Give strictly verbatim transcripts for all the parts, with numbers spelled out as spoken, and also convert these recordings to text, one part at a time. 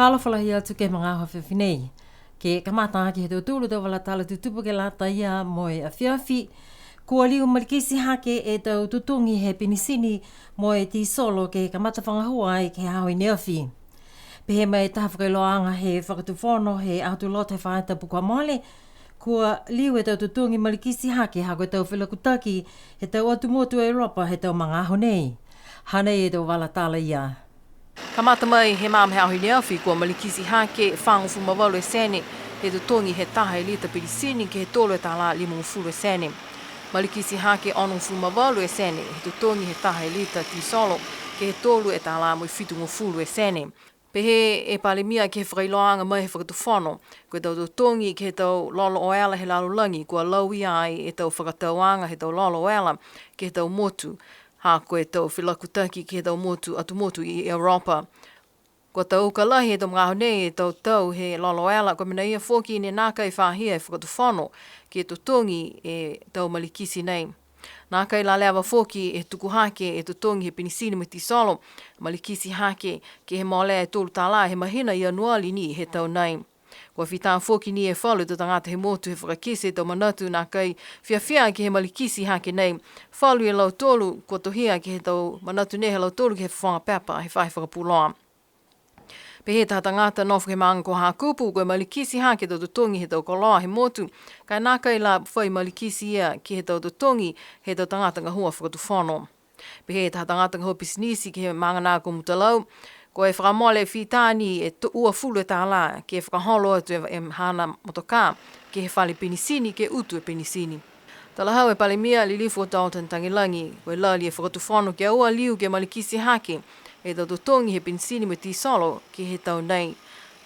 Fakaalofa lahi atu ke he magaaho afiafi nei. Ke kamata aki he tau tolu tau vala tala tutupu ke lata ia mo e afiafi. Kua liu malikiti hake e tau totogi he penisini mo e tisolo ke kamata fakagahua ai ke he aho i ne afi. Pehē mai e taha fakailoaaga he Fakatufono he Aho Lotu he faahi tapu kua mole, kua liu e tau totogi malikiti hake ha ko e tau felakutaki he tau atu motu Europa he tau magaaho nei. Hanei e tau vala tala ia. Kamata mai he magaaho he aho i ne afi kua malikiti hake fāgofulu ma valu e sene he totogi he taha e lita penisini ke he tolu e tālā limagofulu e sene. Malikiti hake onogofulu ma valu e sene he totogi he taha e lita tisolo ke he tolu e tālā mo e fitugofulu e sene. Pehē e Palemia ke he fakailoaaga mai he Fakatufono, ko e tau totogi ke he tau lolo oela he lalolagi, kua lauia ai e tau fakatauaga he tau lolo oela ke he tau motu, ha ko e tau felakutaki ke he tau motu, atu motu i Europa. Kua tau uka lahi he tau magaaho nei e tau tau he lolo oela, ko e mena ia foki ne nākai fahia e Fakatufono ke totogi e tau malikiti nei. Nākai la leva foki e tuku hake e totogi he penisini mo e tisolo, malikiti hake ke he molea e tolu tālā he mahina Ianuali ni he tau nei. Kua fita foki ni e falu e tau tagata he motu he fakakite e tau manatu nākai fiafia ke he malikiti hake nei. Falu ia lautolu kua tohia ke he tau manatu nei ha lautolu ke he fofoga pepa he faahi fakapuloa. Pehē e taha tagata nofo he maaga ko Hakupu, ko e malikiti hake e tau totogi he tau koloa he motu, ka e nākai la fai malikiti ia ke he tau totogi he tau tagata gahua fakatufono. Pehē e taha tagata gahua pisinisi ke he maaga nā ko Mutalau, ko e fakamole fita ni e to-, uafulu e tālā ke fakaholo atu e, e haana motokā ke he fale penisini ke utu e penisini. Talahau e Palemia Lilifu ko Dalton Tagelagi, ko e lali e Fakatufono ke aua liu ke malikiti hake e tau totogi he penisini mo e tisolo ke he tau nei.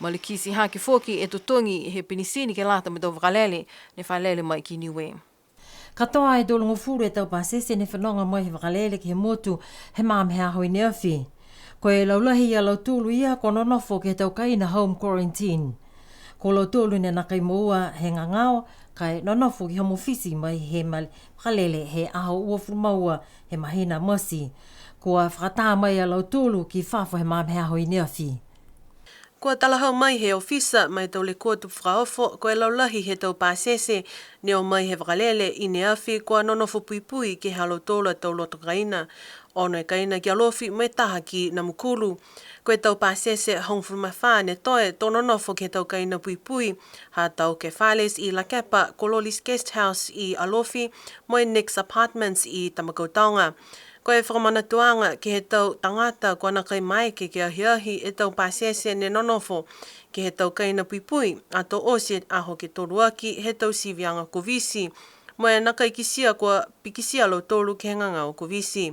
Malikiti hake foki e totogi he penisini ke lata mo e tau vakalele ne fa lele mai ki Niue. Katoa e tolugofulu e tau pasese ne fenoga mai he vakalele ke he motu he magaaho he aho i ne afi. Ko e laulahi ia lautolu ia kua nonofo ke he tau kaina home quarantine. Ko lautolu ne nākai moua he gagao, ka e nonofo ke he home office mai he mal-, vakalele he aho uafulu ma ua he mahina Mati. Kua fakatā mai a lautolu ki fafo he magaaho he aho i ne afi. Kua talahau mai he ofisa ma e tau lekua tupu fakaofo, ko e laulahi he tau pasese ne o mai he vakalele i ne afi kua nonofo puipui ke he ha lautolu a tau loto kaina. Ono e kaina ki Alofi mo e taha ki Namukulu. Ko e tau pasese hogofulu ma fā ne toe to nonofo ke he tau kaina puipui, ha Tauke Fales i Lakepa, ko Loli's Guest House i Alofi, mo e Nick's Apartments i Tamakautoga. Ko e fakamanatuaga ke he tau tagata kua nākai maeke ke ahiahi e tau pasese ne nonofo ke he tau kaina puipui, ato oti e aho ke tolu aki he tau siviaga Koviti. Mo e nākai kitia kua pikitia a lautolu ke he gagao Koviti.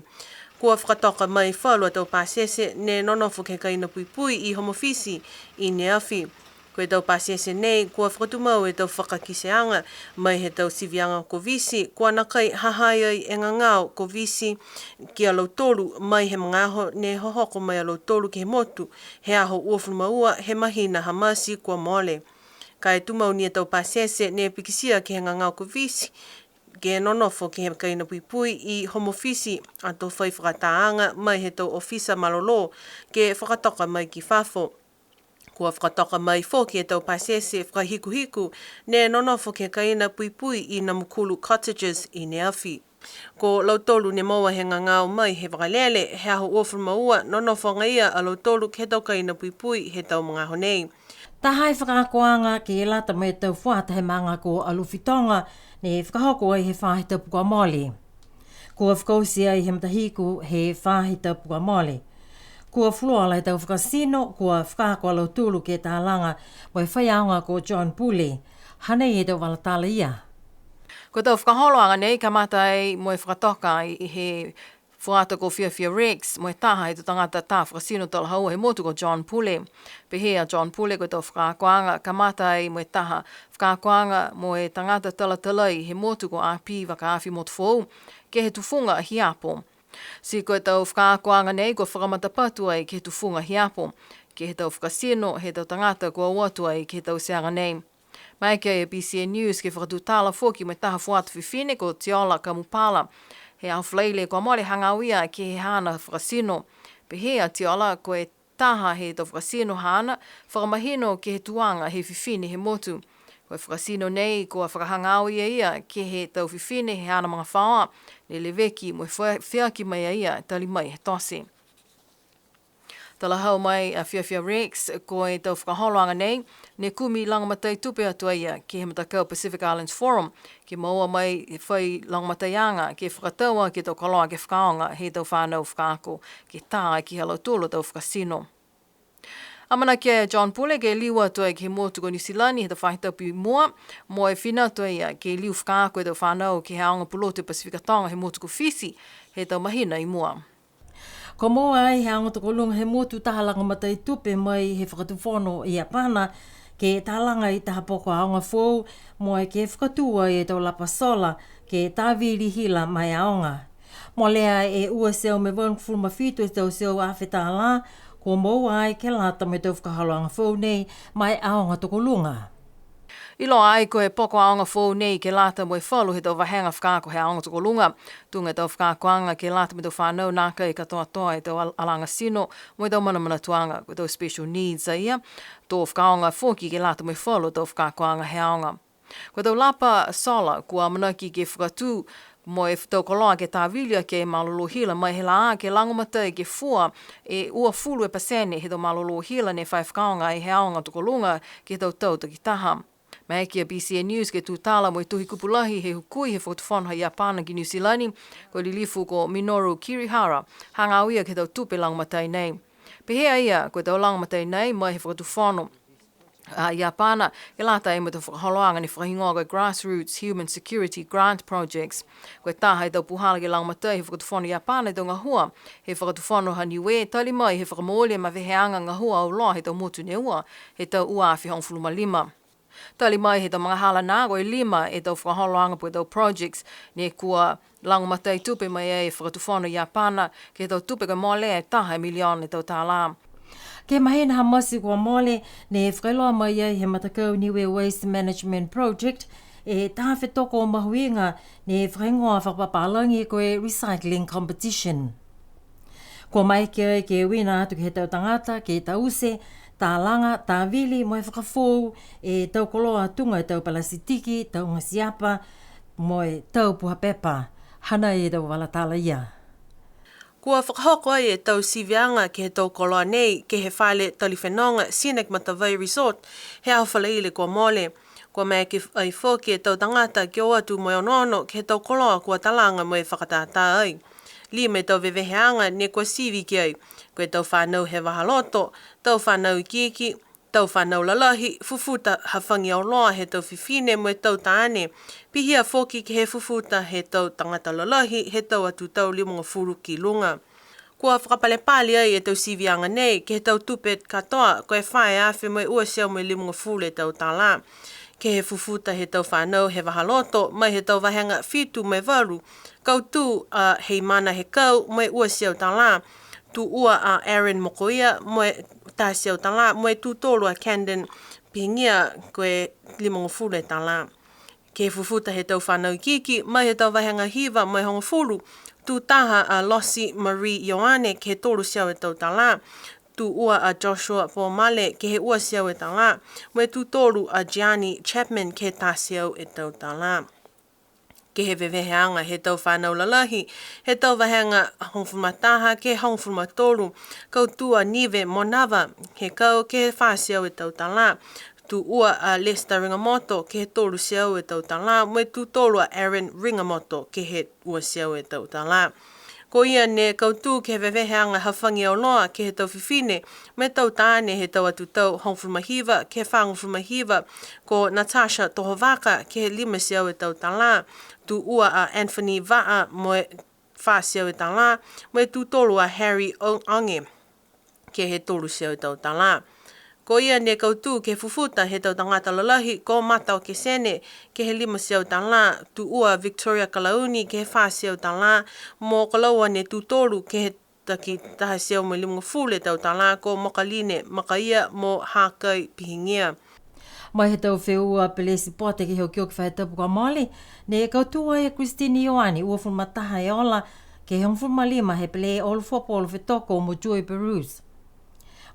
Kua fakatoka mai falu a tau pasese ne nonofo ke he kaina puipui i home office i ne afi. Ko e tau pasese nei, kua fakatumau e tau fakakiteaga mai he tau siviaga Koviti, kua nākai ha ha i ai e gagao Koviti ki a lautolu mai he magaaho ne hohoko mai a lautolu ke he motu, he aho uafulu ma ua he mahina ha Mati kua mole. Ka e tumau ni e tau pasese ne pikitia ke he gagao Koviti, ke nonofo ke he kaina puipui i home office, ato fai fakataaga mai he tau ofisa malolō ke fakatoka mai ki fafo. Kua fakatoka mai foki e tau pasese fakahikuhiku ne nonofo ke he kaina puipui i Namukulu Cottages i ne afi. Ko lautolu ne moua he gagao mai he vakalele, he aho uafulu ma ua, nonofo agaia a lautolu ke he tau kaina puipui he tau magaaho nei. Taha e fakaakoaga ke lata mo e tau fuata he maaga ko Alofi Toga, ne fakahoko ai he faahi tapu kua mole. Kua fakaoti ai he matahiku he faahi tapu kua mole. Kua fuluola e tau fakatino, kua fakaako a lautolu ke talaga mo e faiaoga ko John Pule. Hanei e tau vala tala ia. Ko e tau fakaholoaga nei kamata ai mo e fakatoka ai he fuata ko Fiafia Rex, mo e taha he tau tagata tā fakatino talahaua he motu ko John Pule. Pehē a John Pule ko e tau fakaakoaga kamata ai mo e taha fakaakoaga mo e tagata talatalai he motu ko Api Vakaafi Motufoou, ke he tufuga Hiapo. Ti ko e tau fakaakoaga nei kua fakamatapatu ai ke he tufuga Hiapo, ke he tau fakatino he tau tagata kua o atu ai ke he tauteaga nei. Maeke e BCN News ke fakatutala foki mo e taha fuata fifine ko Tiola Kamupala. He aho Falaile kua mole hagaao ia ke he haana fakatino. Pehē a Tiola ko e taha he tau fakatino haana, fakamahino ke he tuaga he fifine he motu. Ko e fakatino nei, kua fakahagaao e ia ke he tau fifine he haana magafaoa, ne leveki mo e fe-, feaki mai a ia, tali mai he tote. Talahau mai a Fiafia Rex, ko e tau fakaholoaga nei, ne kumi lagomatai tupe atu a ia ke he matakau Pacific Islands Forum, ke moua mai fai lagomataiaga, ke fakatau aki e tau koloa ke fakaaoga he tau fanau fakaako, ke tā aki ha lautolu a tau fakatino. Amanaki a John Pule ke liu atu ai ke he motu ko Niu Silani he tau faahi tapu i mua, mo e fina atu a ia ke liu fakaako e tau fanau ke he aoga pulotu Pasifika Toga he motu ko Fisi, he tau mahina i mua. Kua moua ai he aoga tokoluga he motu taha lagomatai tupe mai he fakatufono Iapana, ke talaga e taha poko aoga foou, mo e ke fakatū ai e tau lapa sola, ke tāvili hila ma e aoga. Molea e ua e teau mo e valugofulu ma fitu e tau teau afe tālā, kua moua ai ke lata mo e tau fakaholoaga foou nei ma e aoga tokoluga. Iloa ai ko e poko aoga foou nei ke lata mo e falu he tau vahega fakaako he aoga tokoluga. Tuga e tau fakaakoaga ke lata mo e tau fanau nākai katoatoa e tau al-, alaga tino mo e tau manamanatuaga, ko e tau special needs a ia. To fakaaoga foki ke lata mo e falu tau fakaakoaga he aoga. Ko e tau lapa sola, kua amanaki ke fakatū mo e tau koloa ke tāvili aki e malolō hila mai he lā ke lagomatai ke fua e uafulu e pasene he tau malolō hila ne fai fakaaoga ai he aoga tokoluga ke he tau tau takitaha. Maeke a B C N News ke tūtala mo e tohi kupu lahi he hukui he fakatufono ha Iapana ki Niu Silani, ko e lilifu ko Minoru Kirihara, hagaao ia ke he tau tupe lagomatai nei. Pehē a ia, ko e tau lagomatai nei mai he fakatufono a Iapana, ke lata mo e tau fakaholoaga ne fakahigoa ko e Grassroots Human Security Grant Projects. Ko e taha he tau puhala ke lagomatai he fakatufono Iapana e tau gahua he fakatufono ha Niue, tali mai he fakamooli e maveheaga gahua auloa he tau motu ne ua, he tau ua afe hogofulu ma lima. Tali mai he tau magahala nā, ko e lima e tau fakaholoaga po ke tau projects ne kua lagomatai tupe mai ai e fakatufono Iapana, ke he tau tupe ka mole e taha e miliona e tau tālā. Ke he mahina ha Mati kua mole, ne fakailoa mai ai he matakau Niue Waste Management Project e taha fetoko mahuiga ne fakahigoa fakapapālagi ko e recycling competition. Kua maeke ai ke uiina atu ke he tau tagata, ke taute, talaga, tāvili, mo e fakafoou e tau koloa tuga e tau palasitiki, tau gasiapa, mo e tau puha pepa. Hanei e tau vala tala ia. Kua fakahoko ai e tau siviaga ke he tau koloa nei, ke he fale tali fenoga Scenic Matavai Resort, he aho Falaile kua mole. Kua maeke ai foki e tau tagata ke o atu mo e onoono ke he tau koloa kua talaga mo e fakatātā ai. Lima e tau veveheaga ne kua sivi ki ai, ko e tau fanau he vahaloto, tau fanau ikiiki, tau fanau lalahi, fufuta hafagi auloa he tau fifine mo e tau taane, pihia foki ke he fufuta he tau tagata lalahi he tau atu tau limagofulu ki luga. Kua fakapalepale ai e tau siviaga nei ke he tau tupe katoa, ko e fā e afe mo e ua e teau mo e limagofulu e tau tālā. Ke he fufuta he tau fanau he vahaloto, mai he tau vahega fitu mo e valu, kautū a Heimana Hekau mo e ua e teau tālā, tū ua a Aaron Mokoia mo e taha e teau tālā, mo e tū tolu a Candon Pihigia ko e limagofulu e tālā. Ke he fufuta he tau fanau ikiiki, mai he tau vahega hiva mo e hogofulu, tū taha a Lossie Marie Ioane ke he tolu e teau e tau tālā, tū ua a Joshua Pomale ke he ua e teau e tālā, mo e tū tolu a Gianni Chapman ke he taha e teau e tau tālā. Ke he veveheaga he tau fanau lalahi, he tau vahega hogofulu ma taha ke he hogofulu ma tolu, kautū a Nive Monava Hekau ke he fā e teau e tau tālā, tū ua a Lester Rigamoto ke he tolu e teau e tau tālā, mo e tū tolu a Aaron Rigamoto ke he ua e teau e tau tālā. Ko ia ne kautū ke he veveheaga hafagi auloa ke he tau fifine mo e tau taane he tau atu tau hogofulu ma hiva ke he fāgofulu ma hiva, ko Natasha Tohovaka ke he lima e teau e tau tālā, tū ua a Anthony Vaa mo e fā e teau e tālā, mo e tū tolu a Harry O-, Onge ke he tolu e teau e tau tālā. Ko ia ne kautū ke he fufuta he tau tagata lalahi, ko Mata Okesene ke he lima e teau tālā, tū ua Victoria Kalauni ke he fā e teau tālā, mo ko laua ne tū tolu ke he taki taha e teau mo e limagofulu e tau tālā, ko Mokaline Makaia mo Hakai Pihigia. Mai he tau feua pele sipote ke he okioki faahi tapu kua mole, ne kautū ai a Christine Ioane, uafulu ma taha e ola, ke he hogofulu ma lima he pele olo fuapolo fetoko mo Joy Perus.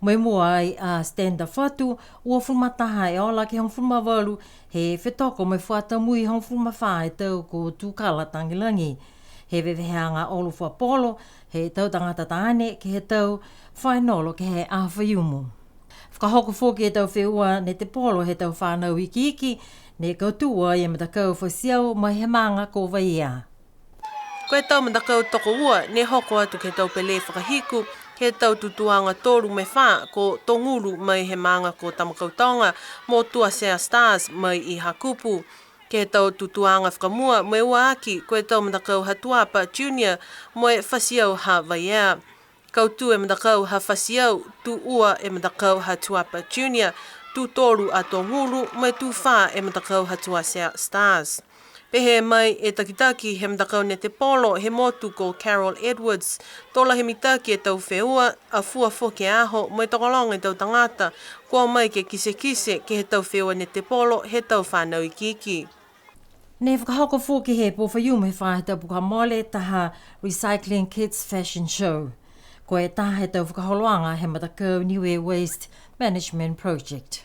Mo e mua ai a Stenda Fatu, uafulu ma taha e ola ke hogofulu ma valu, he fetoko mo e fuata mui hogofulu ma fā e tau ko Tukala Tagelagi. He veveheaga olo fua polo, he tau tagata taane, ke he tau fainolo, ke he aho Faiumu. Fakahoko foki e tau feua netepolo he tau fanau ikiiki, ne kautū ai e matakau Fasiau mai he maaga ko Vaiea. Ko e tau matakau tokoua, ne hoko atu ke he tau pele fakahiku, ke he tau tutūaga tolu mo e fā, ko Togulu mai he maaga ko Tamakautoga, mo Tuasea Stars mai i Hakupu. Ke he tau tutūaga fakamua, mo e ua aki, ko e tau matakau ha Tuapa Junior, mo e Fasiau ha Vaiea. Kautū e matakau ha Fasiau, tū ua e matakau ha Tuapa Junior, tū tolu a Togulu, mo e tū fā e matakau ha Tuasea Stars. Pehē mai e takitaki he matakau netepolo he motu ko Carol Edwards, to lahi mitaki e tau feua, a fua foki e aho, mo e tokologa e tau tagata, kua o mai ke kitekite ke he tau feua netepolo he tau fanau ikiiki. Ne fakahoko foki he pō Faiumu he faahi tapu kua mole taha Recycling Kids Fashion Show. Ko e taha he tau fakaholoaga he matakau Niue Waste Management Project.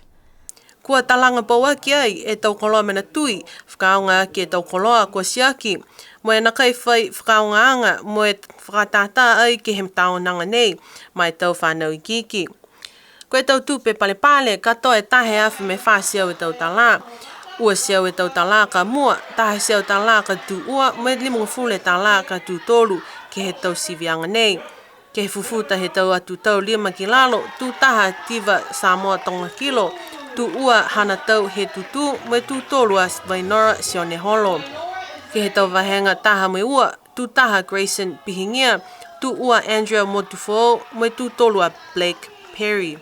Kua talaga pauaki ai e tau koloa mena tui, fakaaoga aki e tau koloa kua tiaki, mo e nākai fai fakaaogaaga, mo e fakatātā ai ke he taonaga nei, ma e tau fanau ikiiki. Ko e tau tupe palepale, katoa e taha e afe mo e fā e teau e tau tālā. Ua e teau e tau tālā ka mua, taha e teau tālā ka tū ua, mo e limagofulu e tālā ka tū tolu, ke he tau siviaga nei. Ke he fufuta he tau atu tau lima ki lalo, tū taha tiva Samoa toga kilo, tū ua haana tau he tutū, mo e tū tolu a Vainora Sioneholo. Ke he tau vahega taha mo e ua, tū taha Grayson Pihigia, tū ua Andrea Motufoou, mo e tū tolu a Blake Perry.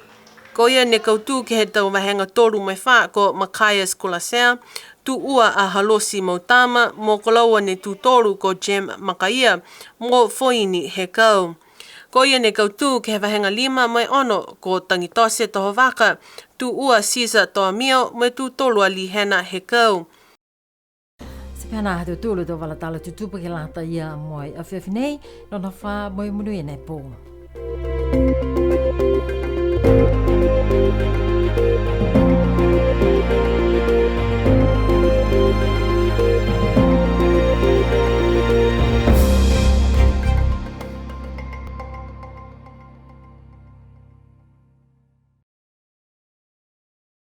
Ko ia ne kautū ke he tau vahega tolu mo e fā ko Machias Kulasea, tū ua a Halosi Mautama, mo ko laua ne tū tolu ko Jem Makaia, mo Foini Hekau. Ko ia ne kautū ke he vahega lima mo e ono ko Tagitose Tohovaka, tū ua Caesar Toamio, mo e tū tolu a Lihena Hekau. Ti pihia ha tautolu a tau vala tala tutupu ke lata ia mo e afiafi nei, nonofo ā mo e monuina e pō.